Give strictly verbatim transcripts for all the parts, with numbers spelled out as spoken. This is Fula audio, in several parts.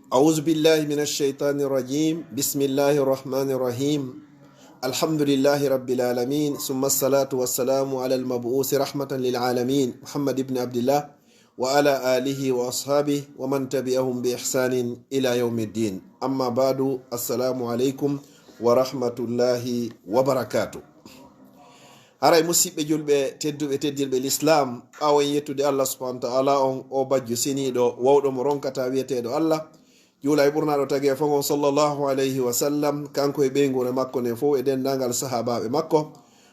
أعوذ بالله من الشيطان الرجيم. بسم الله الرحمن الرحيم. الحمد لله رب العالمين، ثم الصلاة والسلام على المبعوث رحمة للعالمين، محمد بن عبد الله، وعلى آله وأصحابه ومن تبعهم بإحسان إلى يوم الدين. أما بعد، السلام عليكم ورحمة الله وبركاته. Haray, musiɓɓe julɓe tedduɓe, teddirɓe lislaam, ɓaawo en yettude Allah subhanahu wa ta'ala on, o bajjo seniiɗo, wawɗo mo ronkata, wi'eteeɗo Allah, juula e ɓurnaaɗo tagee fof on, sallallahu alayhi wa sallam, kanko e ɓeynguure makko nden fof, e denndaangal sahaabaaɓe makko.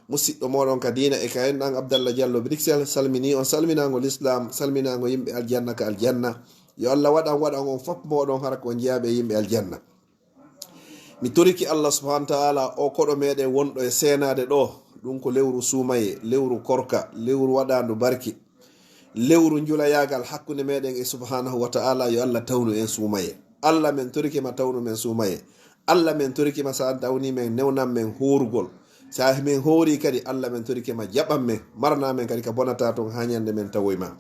Musiɗɗo mooɗon ka diina e ka enɗan, Abdallah Diallo Bruxelles, salminii on salminaango lislaam, salminaango yimɓe aljanna ka aljanna. Yo Allah waɗan, waɗan on fof mooɗon hara ko on jeyaaɓe e yimɓe aljanna. Mi torike Allah subhanahu wa ta'ala, o koɗo meɗen wonɗo e seenaade ɗo, ɗum ko lewru suumaye, lewru korka, lewru waɗaandu barke, lewru njulayaagal hakkunde meɗen e subhanahu wa ta'ala, yo Allah tawnu en suumaye. Allah, men torike ma tawnu men suumaye. Allah, men torike ma, sa tawni men, newnan men hoorugol. Sa men hoori kadi, Allah, men torike ma jaɓan men, marana men kadi ka bonata ton haa ñande men tawoy ma.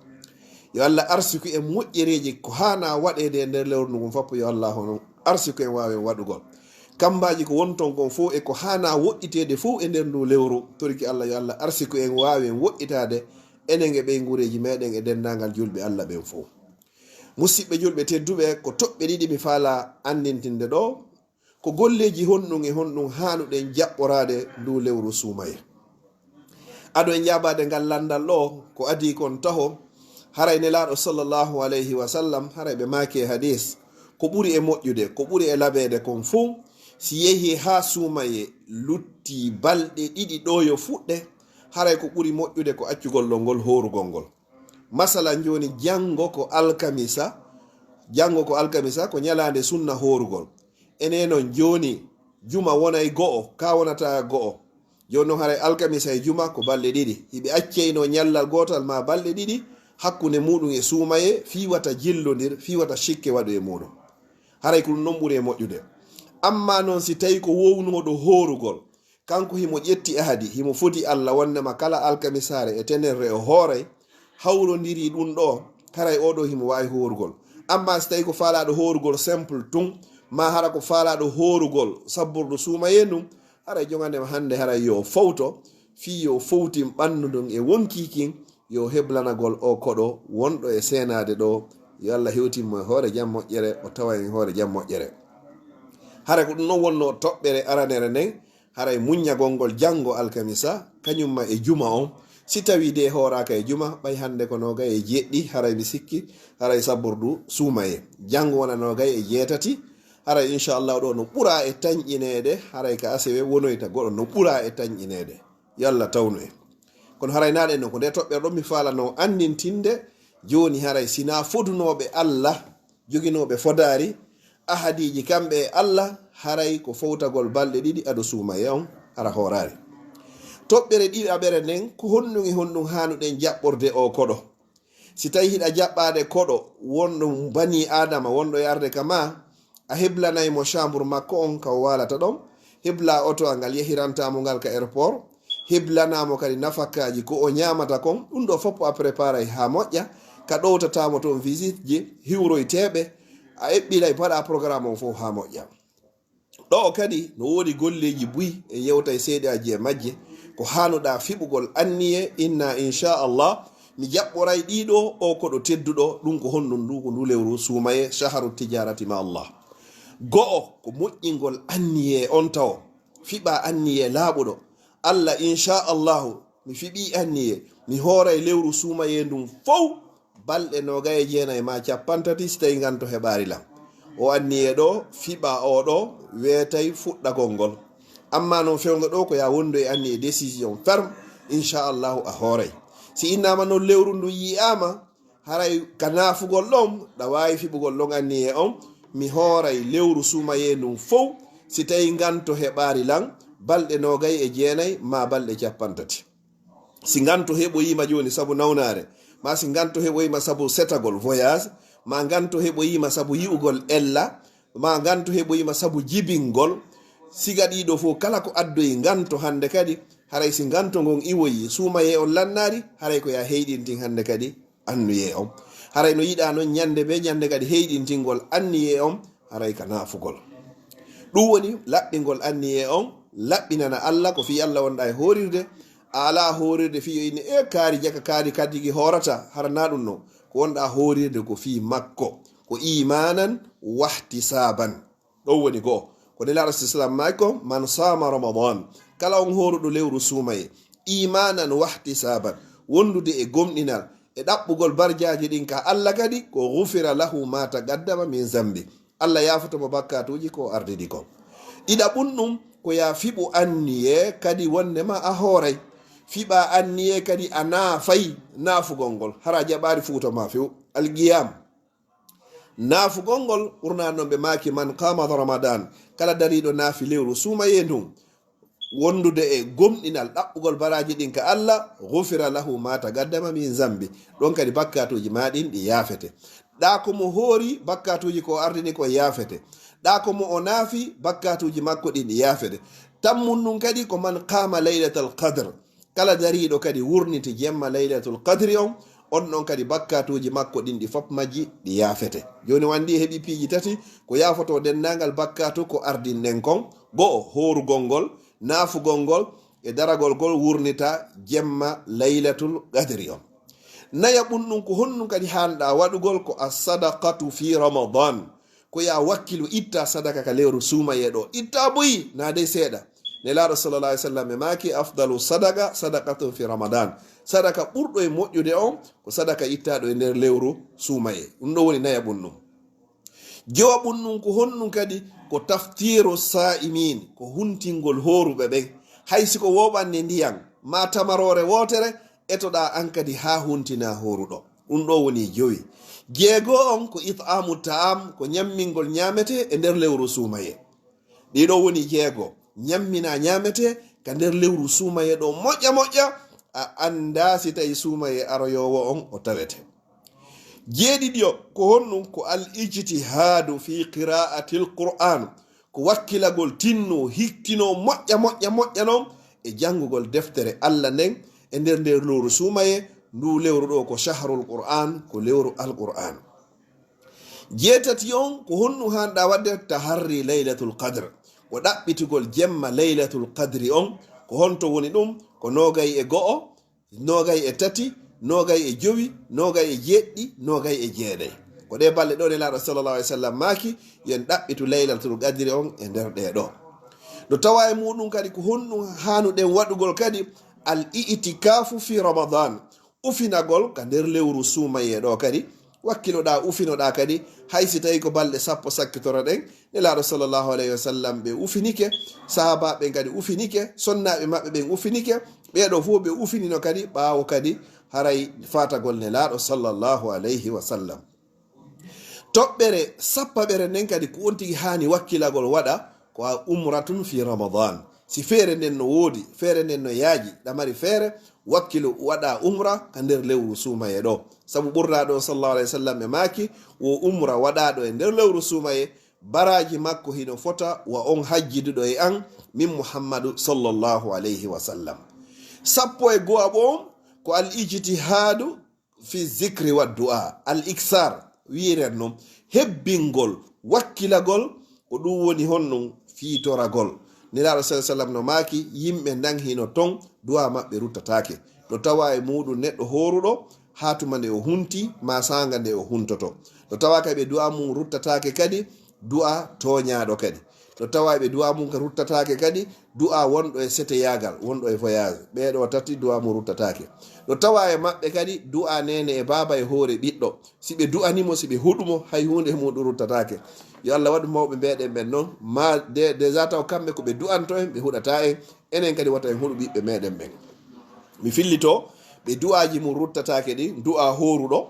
Yo Allah arsiku en moƴƴereeji ko haana waɗeede e nder lewru ndun fof, yo Allah hono arsiku en waawen waɗugol. Kambaaji ko wonton kon fof e ko haana woɗɗiteede fof e nder ndu lewru. Toriki Allah, yo Allah arsiku en waawen woɗɗitaade enen e ɓeynguureeji meɗen e denndaangal julɓe Allah ɓen fof. Musiɓɓe julɓe tedduɓe, ko toɓɓe ɗiɗi mi faala anndintinde ɗo. Ko golleeji honɗun e honɗun haanuɗen jaɓɓoraade ndu lewru suumaye? Ado en jaabaade ngal lanndal ɗo, ko adii kon taho, haray Nelaaɗo sallallahu alayhi wa sallam, haray ɓe maaki e hadiis, ko ɓuri e moƴƴude, ko ɓuri e labeede kon fow, si yehii haa suumaye luttii balɗe ɗiɗi ɗo yo fuɗɗe, haray ko ɓuri moƴƴude ko accugol ɗon ngol hoorugol ngol. Masalan, jooni, janngo ko alkamisa, janngo ko alkamisa, ko ñalaande sunna hoorugol. Enen non, jooni, juma wonay go'o, ka wonata go'o. Jooni non, haray alkamisa e juma ko balɗe ɗiɗi. Hiɓe acceyno ñallal gootal maa balɗe ɗiɗi hakkunde muɗum e suumaye, fii wata jillondir, fii wata sikke waɗu e muɗum. Haray ko ɗum non ɓuri e moƴƴude. Ammaa non, si tawii ko wownooɗo hoorugol, kanko himo ƴetti ahadi, himo fodi Allah wonnema kala alkamisaare e tenerre o hooray, hawrondirii ɗum ɗo, haray oo ɗoo himo waawi hoorugol. Ammaa si tawii ko faalaaɗo hoorugol simple tun, maa hara ko faalaaɗo hoorugol sabbordu suumayee ndun, haray jogandema hannde haray yo fowto, fii yo fowtin ɓanndu ndun e wonkii kin, yo heblanagol o koɗo wonɗo e seenaade ɗo, yo Allah hewtin mo e hoore jam moƴƴere, o tawa en e hoore jam moƴƴere. Haray ko ɗum non wonnoo toɓɓere aranere nden, haray muññagol ngol janngo alkamisa, kañum ma e juma on. Si tawii de hooraaka e juma, ɓay hannde ko noogay e jeeɗiɗi, haray mi sikki, haray sabbordu suumayee. Janngo wona noogay e jeetati, haray inchallahu ɗo no ɓura e tanƴineede, haray ka asewe wonoyta goɗo no ɓura e tanƴineede. Yo Allah tawnu en. Kono haray naɗen non ko nde toɓɓere ɗon mi faalano anndintinde, jooni haray sinaa fodunooɓe Allah, joginooɓe fodaari, ahadiiji kamɓe e Allah, haray ko fowtagol balɗe ɗiɗi ado suumayee on hara hooraali. Toɓɓere ɗiɗaɓere nden, ko honɗum e honɗum haanuɗen jaɓɓorde o koɗo? Si tawii hiɗa jaɓɓaade koɗo wonɗo banii Aadama, wonɗo e arde ka maa, a heblanay mo chambre makko on ka o waalata ɗon, hebla oto a ngal yahiranta mo ngal ka airport, heblanaa mo kadi nafakaaji ko o ñaamata kon, ɗum ɗo fof a préparay haa moƴƴa, ka ɗowtataa mo toon visite ji, hiwroyteeɓe, a eɓɓilay, mbaɗa programme on fof haa moƴƴa. Ɗo kadi no woodi golleeji buy, en yewtay seeɗaaji e majje, ko haanuɗaa fiɓugol anniye, inna inchallah, mi jaɓɓoray ɗiɗo o koɗo tedduɗo, ɗum ko honɗum ndu, ko ndu lewru suumayee, shaharu tijarati ma Allah. Go'o, ko moƴƴingol anniye on tawo, fiɓa anniye laaɓuɗo. Allah, inchallahu, mi fiɓi anniye, mi hooray lewru suumayee ndun fow, balɗe noogay e jeenay ma cappantati, si tawii nganto heɓaari lan. O anniye ɗo, fiɓa o ɗo, weetay fuɗɗagol ngol. Ammaa non fewngo ɗo ko ya wondu e anniye décision ferme, inchallahu a hooray. Si innaama non lewru ndun yi'aama, haray ka naafugol ɗon, ɗa waawi fiɓugol ɗon anniye on, mi hooray lewru suumayee ndun fow, si tawii nganto heɓaari lan, balɗe noogay e jeenay maa balɗe cappantati. Si nganto heɓoyiima jooni sabu nawnaare, maa si nganto heɓoyiima sabu setagol, voyage, maa nganto heɓoyiima sabu yi'ugol ella, maa nganto heɓoyiima sabu jibingol, siga ɗiɗo fof kala ko addoyi nganto hannde kadi, haray si nganto ngon iwoyi, suumayee on lannaari, haray ko ya heyɗintin hannde kadi anniyee on. Haray no yiɗaa non ñannde bee ñannde kadi heyɗintingol anniyee on, haray ka naafugol. Ɗum woni laɓɓingol anniyee on, laɓɓinana Alla, ko fii Alla wonɗaa e hoorirde. A alaa hoorirde fii yo inne, e kaari jaka, kaari kadigi hoorata, hara naa ɗum non. Ko wonɗaa hoorirde ko fii makko, ko iimaanan wahtisaaban. Ɗon woni go'o. Ko Nelaaɗo sallallahu alayhi wa sallam maaki ko, "Man saama Ramadan," kala on hooruɗo lewru suumayee, "iimaanan wahtisaaban," wondude e gomɗinal, e ɗaɓɓugol barjaaji ɗin ka Alla kadi, ko, "ghufira lahu ma taqaddama min zambi," Alla yaafoto mo bakkaatuuji ko ardini kon. Ɗiɗaɓun ɗum, ko yo a fiɓu anniyee kadi wonndema a hooray. Fiɓaa anniyee kadi a naafay naafugol ngol, hara a jaɓaali fuuto maa few. Alqiyam. Naafugol ngol, ɓurnaa non ɓe maaki, "Man qaama Ramadan," kala dariiɗo naafi lewru suumayee ndun, wondude e gomɗinal ɗaɓɓugol baraaji ɗin ka Alla, "ghufira lahu ma taqaddama min zambi," ɗon kadi bakkaatuuji maa ɗin ɗi yaafete. Ɗaa ko mo hoori, bakkaatuuji ko o ardini kon yaafete. Ɗaa ko mo o naafi, bakkaatuuji makko ɗin ɗi yaafete. Tammun ɗum kadi ko, "Man qaama laylatal qadr," kala dariiɗo kadi wurniti jemma Laylatul Qadri on, on ɗon kadi bakkaatuuji makko ɗin ɗi fof majji ɗi yaafete. Jooni wandi heɓi piiji tati, ko yaafotoo denndaangal bakkaatu ko ardinɗen kon, go'o, hoorugol ngol, naafugol ngol, e daragol ngol wurnita jemma Laylatul Qadri on. Nayaɓun ɗum, ko honɗum kadi haanɗaa waɗugol? Ko as-sadaqatu fi Ramadan. Ko yo a wakkilu, itta sadaka ka lewru suumayee ɗoo. Itta buy, naa dey seeɗa. Nelaaɗo sallallahu alayhi wa sallam e maaki, "Afdalu sadaka, sadaqatun fi Ramadan." Sadaka ɓurɗo e moƴƴude on, ko sadaka ittaaɗo e nder lewru suumayee. Ɗum ɗoo woni nayaɓun ɗum. Jowaɓun ɗum, ko honɗum kadi? Ko taftiru sa'imin, ko huntingol hooruɓe ɓen. Hay si ko wooɓande ndiyan, maa tamaroore wootere, etoɗaa an kadi haa huntinaa hooruɗo. Ɗum ɗoo woni jowi. Jeego on ko it'amu ta'am, ko ñammingol ñaametee e nder lewru suumayee. Ɗii ɗoo woni jeego. Ñamminaa ñaametee ka nder lewru suumayee ɗoo moƴƴa moƴƴa, a anndaa si tawi suumayee aroyoowo on o tawete. Jeeɗiɗi o, ko honɗum? Ko al ijtihaadu fi qira'atil Qur'an, ko wakkilagol tinno, hikkinoo moƴƴa, moƴƴa, moƴƴa non e janngugol deftere Alla nden e nder nder lewru suumayee, ndu lewru ɗoo ko shahrul Qur'an, ko lewru Al Qur'an. Jeetati on, ko honɗum haanɗaa waɗde? Taharri Laylatul Qadr, ko ɗaɓɓitugol jemma Laylatul Qadri on. Ko honto woni ɗum? Ko noogay e go'o, noogay e tati, noogay e jowi, noogay e jeeɗiɗi, noogay e jeeɗay. Ko ɗee balɗe ɗoo Nelaaɗo sallallahu alayhi wa sallam maaki, yo en ɗaɓɓitu Laylatul Qadri on e nder ɗee ɗoo. No tawaa e muuɗum kadi ko honɗum haanuɗen waɗugol kadi? Al i'tikaafu fi Ramadan, ufinagol ka nder lewru suumayee ɗoo kadi. Wakkiloɗaa, ufinoɗaa kadi, hay si tawi ko balɗe sappo sakkitoro ɗen, Nelaaɗo sallallahu alayhi wa sallam ɓe ufinike, sahaabaaɓe ɓen kadi ufinike, sonnaaɓe maɓɓe ɓen ufinike, ɓee ɗoo fof ɓe ufinino kadi ɓaawo kadi haray faatagol Nelaaɗo sallallahu alayhi wa sallam. Toɓɓere sappaɓere nden kadi ko on tigi haani wakkilagol waɗa ko a umratun fi Ramadan. Si feere nden no woodi, feere nden no yaaji, ɗa mari feere, wakkilu waɗa umra ka nder lewru suumayee ɗoo. Sabu ɓurnaaɗo sallallahu alayhi wa sallam e maaki, wo umra waɗaaɗo e nder lewru suumayee, baraaji makko hino fota wa on hajjiduɗo e an, min Muhammadu sallallahu alayhi wa sallam. Sappo e go'aɓo on ko al ijtihaadu fi zikri wa du'a, al iksar, wiiren non, hebbingol, wakkilagol, ko ɗum woni honɗum? Fiitoragol. Nelaaɗo sallallahu alayhi wa sallam no maaki, yimɓe ndan hino ton, du'a maɓɓe ruttataake. No tawaa e muuɗum neɗɗo hooruɗo, haa tuma nde o hunti, maa saanga nde o huntoto. No tawaa kay ɓe du'a mum ruttataake kadi, du'a tooñaaɗo kadi. No tawaa ɓe du'a mum ka ruttataake kadi, du'a wonɗo e seteyaagal, wonɗo e voyage. Ɓee ɗoo tati du'a mum ruttataake. No tawaa e maɓɓe kadi du'a neene e baaba e hoore ɓiɗɗo. Si ɓe du'ani mo, si ɓe huɗu mo, hay huunde e muuɗum ruttataake. Yo Allah waɗu mawɓe meɗen ɓen non. Ma de, déjà taw kamɓe ko ɓe du'anto en, ɓe huɗata en. Enen kadi wata en huɗu ɓiɓɓe meɗen ɓen. Mi fillito, ɓe du'aaji mum ruttataake ɗi, du'a hooruɗo,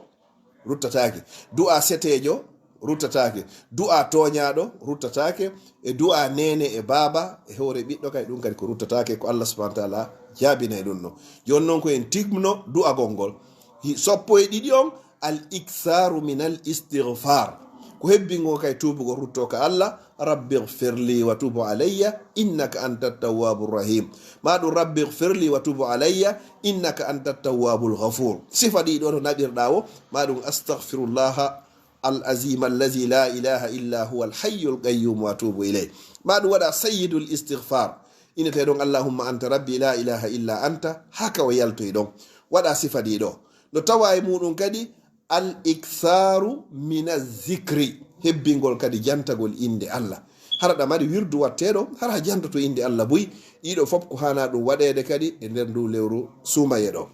ruttataake. Du'a seteejo, ruttataake. Du'a tooñaaɗo, ruttataake. E du'a neene e baaba, e hoore ɓiɗɗo kay, ɗum kadi ko ruttataake, ko Allah subhanahu wa ta'ala jaabinay ɗum no. Jooni non ko en timno du'agol ngol. Hi-, sappo e ɗiɗi on, al iksaaru min al istighfar. Ko hebbingo kay tuubugol rutto ka Allah, "Rabbi ighfirli wa tub alayya innaka anta tawwabur rahim." Ma ɗum, "Rabbi ighfirli wa tub alayya innaka anta tawwabul ghafur." Sifa ɗi ɗo no naɓirɗa o, ma ɗum, "Astaghfirullaha al azim allazi la ilaha illa huwa al hayyul qayyum wa atubu ilayh." Ma ɗum waɗa sayyidul istighfar. Innete ɗon, "Allahumma anta rabbi la ilaha illa anta." Haka o yaltoy ɗon. Waɗa sifa ɗi ɗo. No tawa e muɗum kadi, "Al iktharu min zikri." Hebbingol kadi jantagol innde Allah. Hara ɗa mari wirdu watteɗo, hara a jantoto innde Allah buy. Ɗiɗo fof ko hana ɗum waɗeede kadi e nder ndu lewru suumaye ɗo.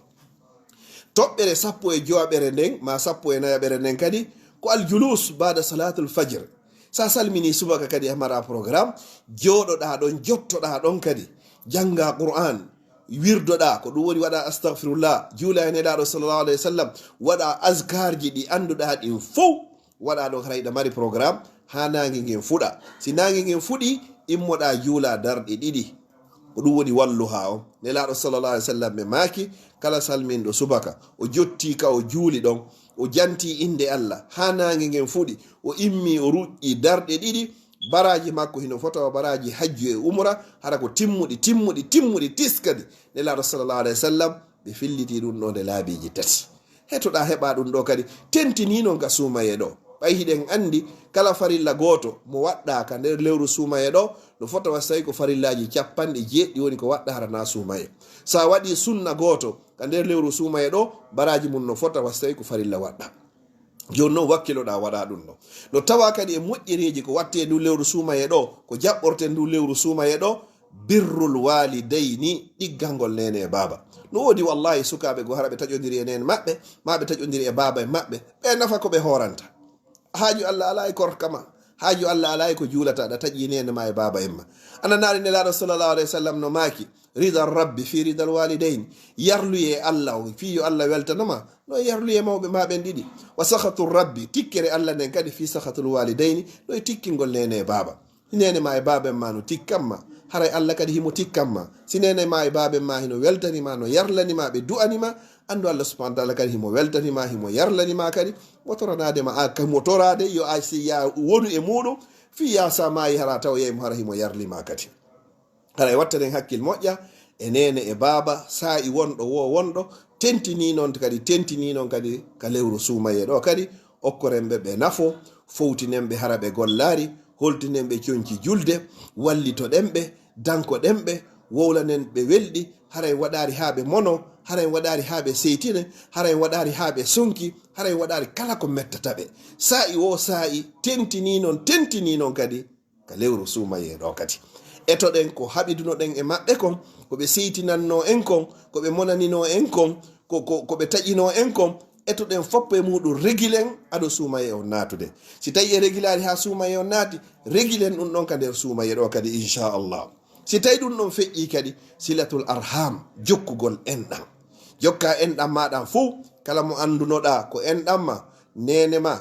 Toɓɓere sappo e jowaɓere nden, ma sappo e nayaɓere nden kadi, ko al julus bada salatul fajr. Sa salmini subaka kadi a mara programme, jooɗoɗa ɗon, jottoɗa ɗon kadi, janga Qur'an, wirdoɗa, ko ɗum woni waɗa astaghfirullah, juula e Nelaaɗo sallallahu alayhi wa sallam, waɗa azkarji ɗi annduɗa ɗin fow, waɗa ɗon haray ɗa mari programme, ha nange ngen fuɗa. Si nange ngen fuɗi, immoɗa juula darɗe ɗiɗi. Ko ɗum woni walluha on. Nelaaɗo sallallahu alayhi wa sallam ɓe maaki, kala salminɗo subaka, o jotti ka o juuli ɗon, o janti innde Allah, ha nange ngen fuɗi, o immi o ruƴƴi darɗe ɗiɗi, baraji makko hino fota wa baraji hajju e umra, hara ko timmuɗi, timmuɗi, timmuɗi tis kadi. Nelaaɗo sallallahu alayhi wa sallam, ɓe filliti ɗum ɗo nde laabiiji tati. Hetoɗa heɓa ɗum ɗo kadi, tentini non ka suumaye ɗo. Ɓay hiɗen anndi, kala farilla gooto mo waɗɗa ka nder lewru suumaye ɗo, no fota wa so tawi ko farillaaji capanɗe jeeɗiɗi woni ko waɗɗa hara na suumaye. Sa waɗi sunna gooto ka nder lewru suumaye ɗo, baraji mum no fota wa so tawi ko farilla waɗɗa. Jooni non wakkiloɗa waɗa ɗum ɗo. No tawa kadi e moƴƴereeji ko watte ndu lewru suumaye ɗo, ko jaɓɓorte ndu lewru suumaye ɗo, birrul walidayni, ɗiggangol neene e baaba. No woodi wallahi sukaaɓe go hara ɓe taƴodiri e neene maɓɓe, ma ɓe taƴodiri e baaba e maɓɓe. Ɓe nafa ko ɓe horanta. Haaju Allah alaa e korka ma. Haaju Allah alaa e ko juulata, ɗa taƴi neene ma e baaba en ma. Ana naari Nelaaɗo sallallahu alayhi wa sallam no maaki, "Rida rabbi fi ridal walidayni." Yarluye Allah on, fii yo Allah weltano ma, no e yarluye mawɓe ma ɓen ɗiɗi. "Wa sakhatu rabbi," tikkere Allah nden kadi, "fi sakhatul walidayni," no e tikkingol neene e baaba. Neene ma e baaba en ma no tikkan ma. Haray Allah kadi himo tikkan ma. Si neene ma e baaba en ma hino weltani ma, no yarlani ma, ɓe du'ani ma, anndu Allah subhanahu wa ta'ala kadi himo weltani ma, himo yarlani ma kadi. Mo toranaade ma, a, ka mo toraade, yo a si ya wonu e muɗum, fii ya sa maayi hara taw yeyi mo hara himo yarli ma kadi. Haray wattanen hakkil moƴƴa e neene e baaba, saa'i wonɗo wo wonɗo, tentini non kadi, tentini non kadi ka lewru suumaye ɗo kadi, okkoren ɓe ɓe nafo, fowtinen ɓe hara ɓe gollaari, holtinen ɓe conci julde, wallitoɗen ɓe, dankoɗen ɓe, wowlanen ɓe welɗi, haray waɗaari haa ɓe mono, haray waɗaari haa ɓe seytine, haray waɗaari haa ɓe sonki, haray waɗaari kala ko mettata ɓe. Saa'i wo saa'i, tentini non, tentini non kadi, ka lewru suumaye ɗo kadi. Etoɗen ko haɓidunoɗen e maɓɓe kon, ko ɓe seytinannoo en kon, ko ɓe monaninoo en kon, ko, ko, ko ɓe taƴinoo en kon, etoɗen foppo e muɗum, regilen ado suumaye on naatude. Si tawi e regilaari haa suumaye on naati, regilen ɗum ɗon ka nder suumaye ɗo kadi, inchallah. Si tawi ɗum ɗon feƴƴi kadi, silatul arham, jokkugol enɗam. Jokka enɗam ma ɗam fow, kala mo anndunoɗa ko enɗam ma, neene ma,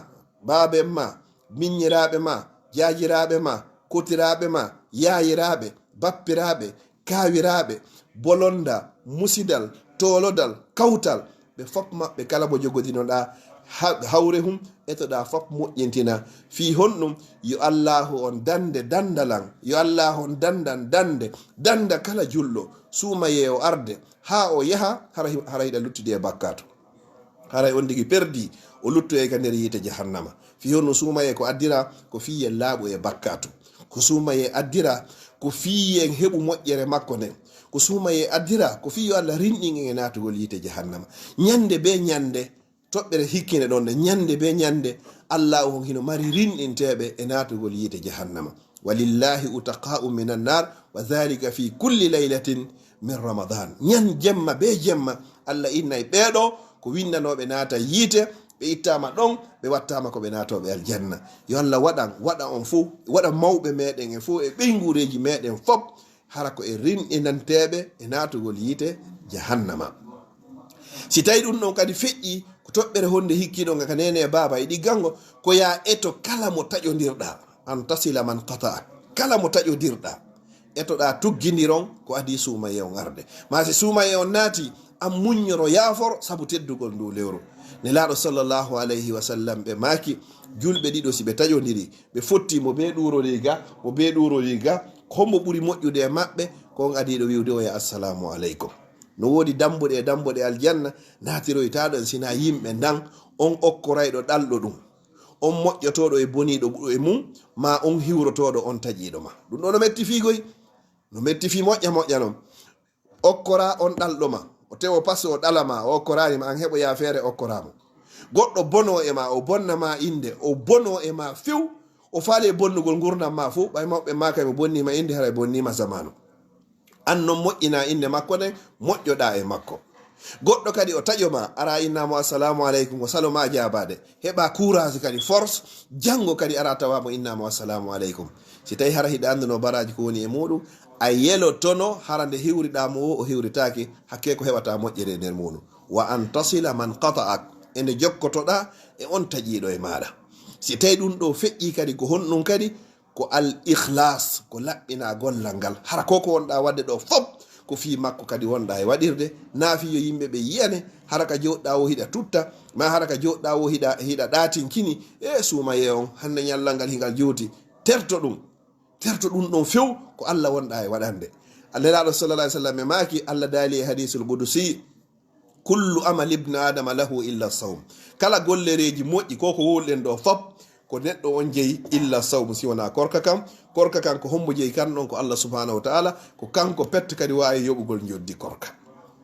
baaben ma, miññiraaɓe ma, jaajiraaɓe ma, kotiraaɓe ma, yaayiraaɓe, bappiraaɓe, kaawiraaɓe, bolonda, musidal, toolodal, kawtal, ɓe fop maɓɓe kala mo jogodinoɗa ha-, hawre hum, etoɗa fop moƴƴintina. Fii honɗum? Yo Allaahu on dande dandalan, yo Allaahu on dandan dande, danda kala julɗo, suumayee o arde, haa o yaha, hara hi-, hara hiɗa luttude e bakkaatu. Haray on tigi perdi, o luttoyay ka nder yiite jahannama. Fii honno suumayee ko addira? Ko fii yen laaɓu e bakkaatu. Ko suumayee addira? Ko fii yen heɓu moƴƴere makko nden. Ko suumayee addira? Ko fii yo Allah rinɗin en e naatugol yiite jahannama. Ñande be ñande, toɓɓere hikkine ɗon nde, ñande be ñande, Allaahu on hino mari rinɗinteeɓe e naatugol yiite jahannama. "Walillahi utaqa'u minan nar, wa dhalika fi kulli laylatin min Ramadan." Ñan jemma be jemma, Allah innay ɓeeɗo ko winndanooɓe naata yiite, ɓe ittaama ɗon, ɓe wattaama ko ɓe naatooɓe aljanna. Yo Allah waɗan, waɗa on fow, waɗa mawɓe meɗen e fow e ɓeynguureeji meɗen fow, hara ko e rinɗinanteeɓe e naatugol yiite jahannama. Si tawi ɗum ɗon kadi feƴƴi, ko toɓɓere honde hikkiɗon ka neene e baaba e ɗiggango, ko ya eto kala mo taƴondirɗa, an tasila man qata'ak, kala mo taƴondirɗa, etoɗa tuggindiron ko adii suumayee on arde. Ma si suumayee on naati, an muññoro yaafor sabu teddugol ndu lewru. Nelaaɗo sallallahu alayhi wa sallam ɓe maaki, julɓe ɗiɗo si ɓe taƴondiri, ɓe fotti mo bee ɗuurori ga, mo bee ɗuurori ga, hombo ɓuri moƴƴude e maɓɓe? Ko on adiiɗo wi'ude oya assalamu aleykum. No woodi dambuɗe e dambuɗe aljanna naatiroytaaɗo en sina yimɓe ndan, on okkorayɗo ɗalɗo ɗum, on moƴƴotooɗo e boniiɗo e mum, ma on hiwrotooɗo on taƴiiɗo ma. Ɗum ɗo no metti fii goy, no metti fii moƴƴa moƴƴa non. Okkora on ɗalɗo ma, o tewo passe o ɗala ma, o okkoraani ma, an heɓoya feere okkora mo. Goɗɗo bono e ma, o bonna ma innde, o bono e ma few, o faale bonnugol ngurndan ma fow, ɓay mawɓe maaka mo bonni ma innde, haray bonni ma zamanu. An non moƴƴina innde makko nden, moƴƴoɗa e makko. Goɗɗo kadi o taƴo ma, ara inna mo assalamu aleykum, o salo ma jaabaade. Heɓa courage kadi, force, janngo kadi ara tawa mo inna mo assalamu aleykum. Si tawi hara hiɗa annduno baraaji ko woni e muuɗum, a yelotono hara nde hiwriɗa mo o, o hiwritaake, hakke ko heɓata moƴƴere e nder muuɗum. Wa an tasila man qata'ak, e nde jokkotoɗa e on taƴiiɗo e maaɗa. Si tawi ɗum ɗo feƴƴi kadi, ko honɗum kadi? Ko al ikhlas, ko laɓɓina gollal ngal. Hara ko ko wonɗa waɗde ɗo fop, ko fii makko kadi wonɗa e waɗirde, naa fii yo yimɓe ɓe yiyane, hara ka jooɗɗa wo hiɗa tutta, ma hara ka jooɗɗa wo hiɗa, hiɗa ɗaatinkini, e suumayee on, hannde ñallal ngal hingal juuti, terto ɗum. Terto ɗum ɗon few, ko Allah wonɗa e waɗande. Nelaaɗo sallallahu alaihi wasallam e maaki, Allah daali e hadiisul qudusi, "Kullu amali ibn Adama lahu illa sawm." Kala gollereeji moƴƴi, ko ko wowluɗen ɗo fop, ko neɗɗo on jeyi illa sawm, si wonaa korka kan. Korka kan ko hombo jeyi kan ɗon? Ko Allah subhanahu wa ta'ala, ko kanko pet kadi waawi yoɓugol njoddi korka.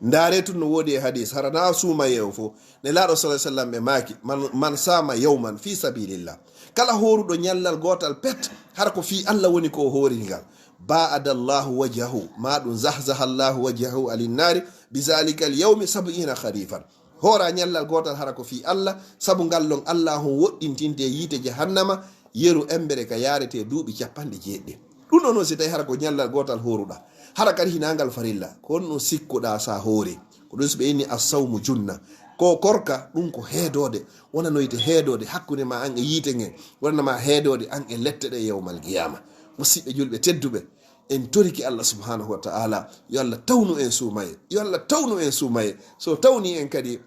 Ndaare tun no woodi e hadiis, hara na suumayee on fow. Nelaaɗo sallallahu alaihi wasallam ɓe maaki, "Man, man sama yawman fi sabilillah." Kala hooruɗo ñallal gootal pet, hara ko fii Allah woni ko o hoori ngal. Ba'ada Allahu wajhahu, ma ɗum zahzaha Allahu wajhahu anin nari, bi zalikal yawmi sab'ina kharifan. Hoora ñallal gootal hara ko fii Allah, sabu ngal lon Allah on woɗɗintinte yiite jahannama, yeru embere ka yaarete duuɓi capanɗe jeeɗiɗi. Ɗum ɗon non si tawi hara ko ñallal gootal hooruɗa, hara kadi hinaa ngal farilla, ko honɗum sikkuɗa sa hoori? Ko ɗum si ɓe inni as-sawmu junna. Ko korka, ɗum ko heedoode, wonanoyte heedoode hakkunde ma an e yiite ngen, wonana ma heedoode an e lette ɗe yawmal qiyama. Musidɓe julɓe tedduɓe, en toriki Allah subhanahu wa ta'ala, yo Allah tawnu en suumayee, yo Allah tawnu en suumayee. So tawni en kadi,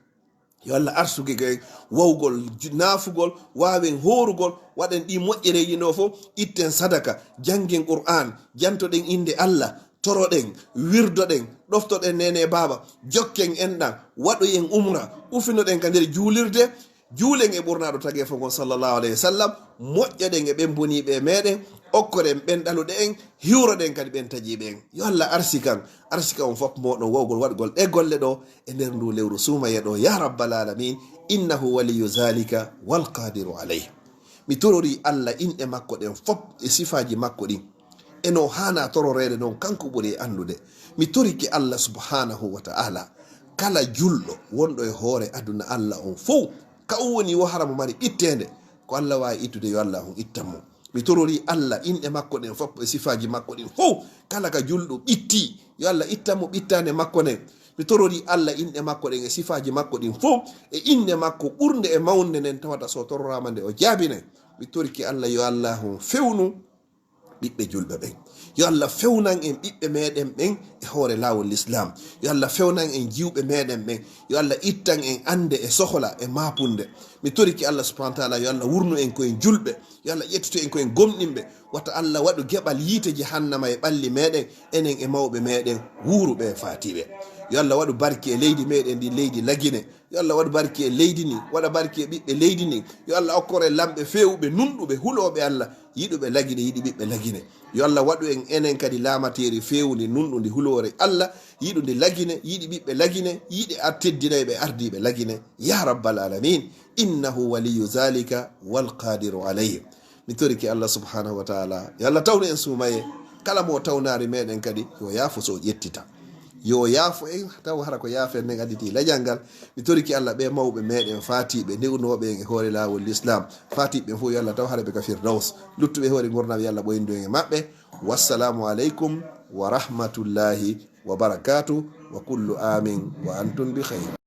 yo Allah arsuki en wawgol ju-, naafugol, waawen hoorugol, waɗen ɗi moƴƴereeji ɗo fow, itten sadaka, janngen Qur'an, jantoɗen innde Allah, toroɗen, wirdoɗen, ɗoftoɗen neene baaba, jokken enɗan, waɗoyen umra, ufinoɗen ka nder juulirde, juulen e ɓurnaaɗo tageefo ngon sallallahu alaihi wasallam, moƴƴoɗen e ɓen boniiɓe e meɗen, okkoren ɓen ɗaluɗe en, hiwroɗen kadi ɓen taƴiiɓe en. Yo Allah arsikan, arsika on fop moɗon wawgol waɗgol ɗe golle ɗo e nder ndu lewru suumayee ɗo, ya rabbal alamin, innahu waliyu zalika wal qadiru alayh. Mi torori Allah inɗe makko ɗen fop e sifaaji makko ɗin, e no haana tororeede non, kanko ɓuri e anndude. Mi torike Allah subhanahu wa ta'ala, kala julɗo wonɗo e hoore aduna Allah on fow, ka o woni wo hara mo mari ɓitteende, ko Allah waawi ittude, yo Allah on ittan mo. Mi torori Allah inɗe makko ɗen fop e sifaaji makko ɗin fow, kala ka julɗo ɓitti, yo Allah ittan mo ɓittaande makko nden. Mi torori Allah inɗe makko ɗen e sifaaji makko ɗin fow, e innde makko ɓurnde e mawnde nden, tawata so tororaama nde o jaabinay. Mi torike Allah, yo Allah on fewnu ɓiɓɓe julɓe ɓen. Yo Allah fewnan en ɓiɓɓe meɗen ɓen e hoore laawol Lislaam. Yo Allah fewnan en jiwɓe meɗen ɓen. Yo Allah ittan en annde e sohla e maapunde. Mi toriki Allah subhanahu wa ta'ala, yo Allah wurnu en ko en julɓe. Yo Allah ƴettu en ko en gomɗinɓe. Wata Allah waɗu geɓal yiite jahannama e ɓalli meɗen, enen e mawɓe meɗen wuuruɓe e faatiiɓe. Yo Allah waɗu barki e leydi meɗen ndi, leydi Lagine. Yo Allah waɗu barki e leydi ndi, waɗa barki e ɓiɓɓe leydi ndi. Yo Allah okkor en lamɓe feewuɓe, nunɗuɓe, hulooɓe Allah, yiɗuɓe Lagine, yiɗi ɓiɓɓe Lagine. Yo Allah waɗu en enen kadi laamateeri feewundi, nunɗundi, huloore Allah, yiɗundi Lagine, yiɗi ɓiɓɓe Lagine, yiɗi ar-, teddinayɓe ardiiɓe Lagine. Ya rabbal alamin, innahu waliyu zalika wal qadiru alayh. Mi torike Allah subhanahu wa ta'ala, yo Allah tawnu en suumayee. Kala mo tawnaari meɗen kadi, yo yaafo so ƴettita. Yo yaafo en, taw hara ko yaafen nden additi lajal ngal. Mi toriki Allah ɓe mawɓe meɗen faatiiɓe, newnooɓe en e hoore laawol Lislaam. Faatiiɓe ɓen fof, yo Allah taw hara ɓe ka Firdaws. Luttuɓe e hoore ngurndan, yo Allah ɓoyindu en e maɓɓe. Wassalamu aleykum wa rahmatullahi wa barakatuh. Wa kullu amin wa antum bi khayr.